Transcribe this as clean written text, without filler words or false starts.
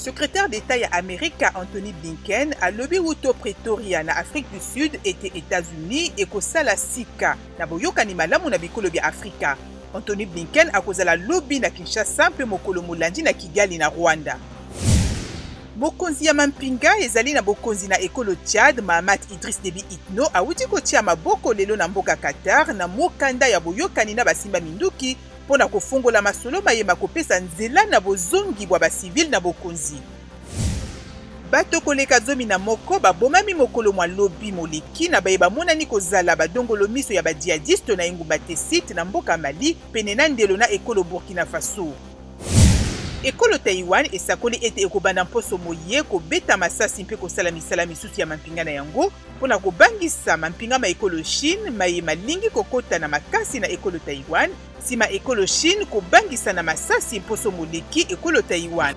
Secrétaire d'Etat ya Amerika Antony Blinken alobi wuto Pretoria na Afrique du Sud ete Etats-Unis ekosala sika na boyokani malamu na bikolo bya Afrika. Antony Blinken akozala lobi na Kinshasa mpe mokolo molandi na Kigali na Rwanda. Mokonzi ya mampinga ezali na bokonzi na ekolo Tchad, Mahamat Idriss Deby Itno awuti kotia maboko lelo na mboka Qatar na mokanda ya boyokani na basimba minduki mpo na kofongola masolo maye makopesa nzela na bozongi bwa ba civil na bokonzi. Bato koleka 11 babomami mokolo mwa lobi moleki na baye bamonani kozala badongolo miso ya ba djihadistes na engumba Tessit na mboka Mali, pene na ndelo na ekolo Burkina Faso. Ekolo Taiwan esakoli ete ekobanda mposo moye kobeta masasi mpe kosala misala misusu ya mampinga na yango mpo na kobangisa mampinga ma ekolo Chine maye malingi kokota na makasi na ekolo Taiwan, nsima ekolo Chine kobangisa na masasi mposo moleki ekolo Taiwan.